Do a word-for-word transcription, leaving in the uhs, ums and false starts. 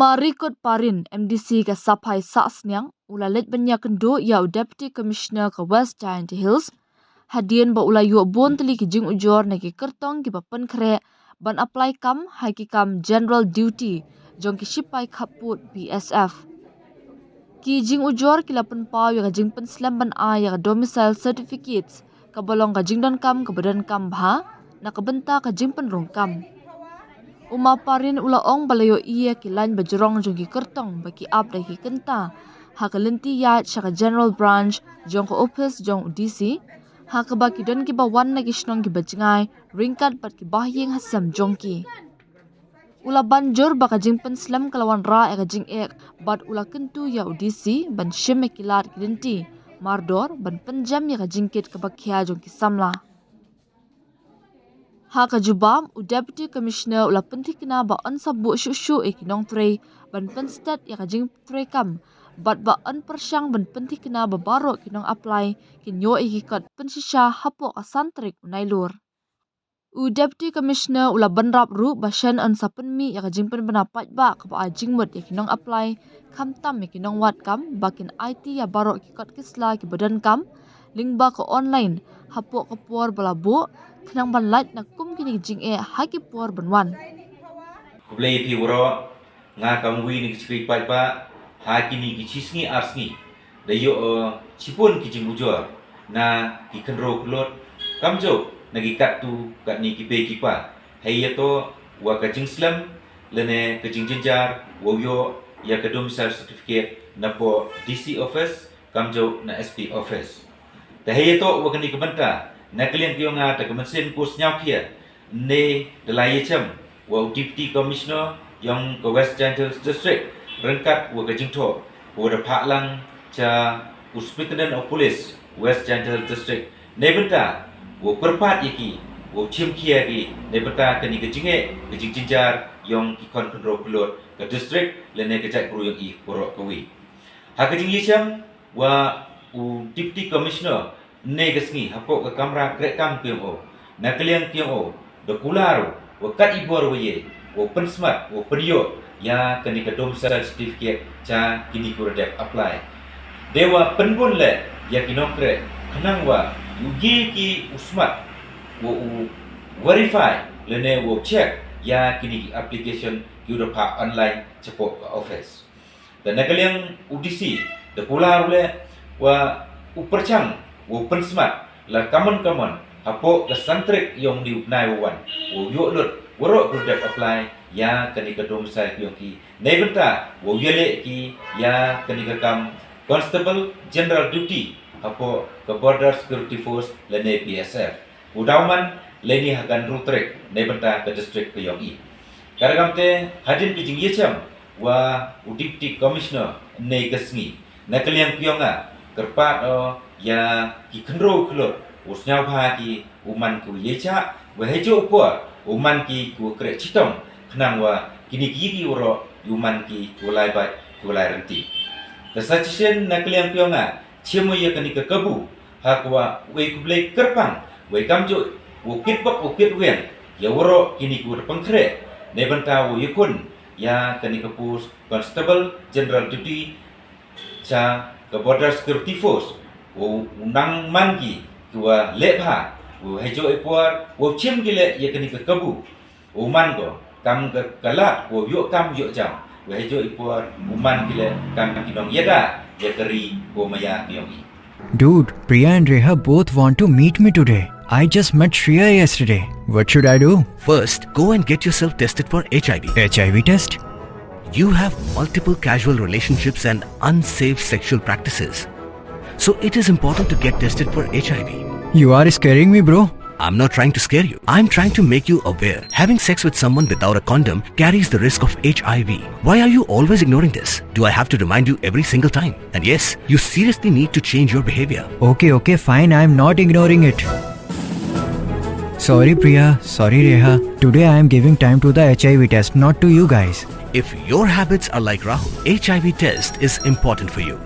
Parikut Parin, M D C ka Saphai Sahsniang, u la leit ban ïakynduh ïa u Deputy Commissioner ka West Jaintia Hills, hadien ba u la ïoh bun tylli ki jingujor na ki kyrtong kiba pynkhreh ban apply kam ha ki kam general duty jong ki shipai khappud B S F. Ki jingujor ki la pynpaw ïa ka jingpynslem ban ai ïa ka domicile certificates kaba long ka jingdonkam kaba donkam bha na ka bynta ka jingpynrung kam. U Ma Parin u la ong ba la ïohi ïa ki lain ba jrong jong ki kyrtong ba ki ap da ki kynta ha ka lynti ïaid sha ka General Branch jong ka ophis jong u D C, ha kaba ki don kiba wan na ki shnong kiba jngai ryngkat bad ki bahaïing hasem jong ki. U la ban jur ba ka jingpynslem ka la wanrah ïa ka jingeh bad u la kyntu ïa u D C ban shim ïa ki lad ki lynti, mardor ban pynjem ïa ka jingkit kaba khia jong ki samla. Ha ka jubab, u Deputy Commissioner u la pynthikna ba yn sa buh shuh shuh ïa ki nongtrei ban pynstet ïa ka jingtrei kam bad ba yn pyrshang ban pynthikna ba baroh ki nong apply kin ïoh ïa ki kot pynshisha hapoh ka san tarik u Nailur. U Deputy Commissioner u la bynrap ruh ba shen yn sa pynmih ïa ka jingpynbna paidbah kaba ai jingmut ïa ki nong apply, khamtam ïa ki nongwad kam, ba kin aiti ïa baroh ki kot ki sla kiba donkam lyngba ka online hapoh ka por ba la buh, khnang ban lait na kum kine ki jingeh ha ki por ban wan. Khublei ïa phi waroh, nga kam uwei na ki shakri paidbah, ha kine ki shi sngi ar sngi da ïoh, eh, shibun ki jingujor na ki khynraw khyllood, kamjooh na ki katto katne ki bei ki pa, hei ïatoh wa ka jingslem lane ka jingjynjar wow ïoh ïa ka domicile certificate napoh D C office kamjooh na S P office. Te hei ïatoh wa kane ka bynta, na ka liang ka yong nga da ka mynsiem ko sñiawkhia, ne da la ïachem wa u Deputy Commissioner yong ka West Jaintia Hills District ryngkat wa ka jingthoh ko da phah lang cha u Superintendent of Police West Jaintia Hills District, ne bynta wow kyrpad ïa ki, wow chimkhia ki, ne bynta kane ka jingeh, ka jingjynjar yong ki khon khynraw khyllood ka district lane ka jaitbru yong i waroh kawi. Ha ka jingïachem wa u Deputy Commissioner ne ka sngi hapoh ka kamra krehkam ka yong o, na ka liang ka yong o da kular u wa kat i bor wa ye wow pynsmat, wow pynïoh ïa kane ka domicile certificate cha kine ki wa da dep apply. Dei wa pynbun leh ïa ki nongkreh khnang wa u ye ki u smat wa u verify lane wow check ïa kine ki application ki wa da phah online chapoh ka office. Da na ka liang u D C da kular u leh wa u pyrchang wow pynsmat la kamon kamon hapoh ka san tarik yong une u bnai wa wan wow ïoh lut waroh ki wa da dep apply ïa kane ka domicile ka yong ki, ne bynta wow ïaleh ki ïa kane ka kam Constable General Duty hapoh ka Border Security Force lane B S F. U daw man lane ha ka hynriew tarik ne bynta ka district ka yong i. Ka rukom te hadien ka jingïachem wa u Deputy Commissioner ne ka sngi, na ka liang ka yong nga kyrpad o ïa ki khynraw khyllood u sñiawbha ki u man ki u ïaishah, wa hei jooh u por u man ki ki u kreh chitom khnang wa kine ki ki waroh u man ki ki u lai bad ki u lai rynti. Ka sa chisien na ka liang ka yong nga chim o ïa kane ka kabu ha ka wa wei khublei kyrpang wei kamjooh wow kit bok wow kit weng ïa waroh kine ki wa da pynkhreh ne bynta wow ïakhun ïa kane ka post Constable General Duty cha ka Border Security Force. Wow nang man ki ki wa leh bha, wow hei jooh i por wow chim ki leh ïa kane ka kabu. Wow man ko kam ka, ka lad wow ïoh kam ïoh jam, wow hei jooh i por wow man ki leh kam ki nongïada ïa ka ri ko maya ka yong i. Dude, Priya and Reha both want to meet me today. I just met Shreya yesterday. What should I do? First, go and get yourself tested for H I V. H I V test? You have multiple casual relationships and unsafe sexual practices. So it is important to get tested for H I V. You are scaring me, bro. I'm not trying to scare you. I'm trying to make you aware. Having sex with someone without a condom carries the risk of H I V. Why are you always ignoring this? Do I have to remind you every single time? And yes, you seriously need to change your behavior. Okay, okay, fine. I'm not ignoring it. Sorry, Priya. Sorry, Reha. Today I am giving time to the H I V test, not to you guys. If your habits are like Rahul, H I V test is important for you.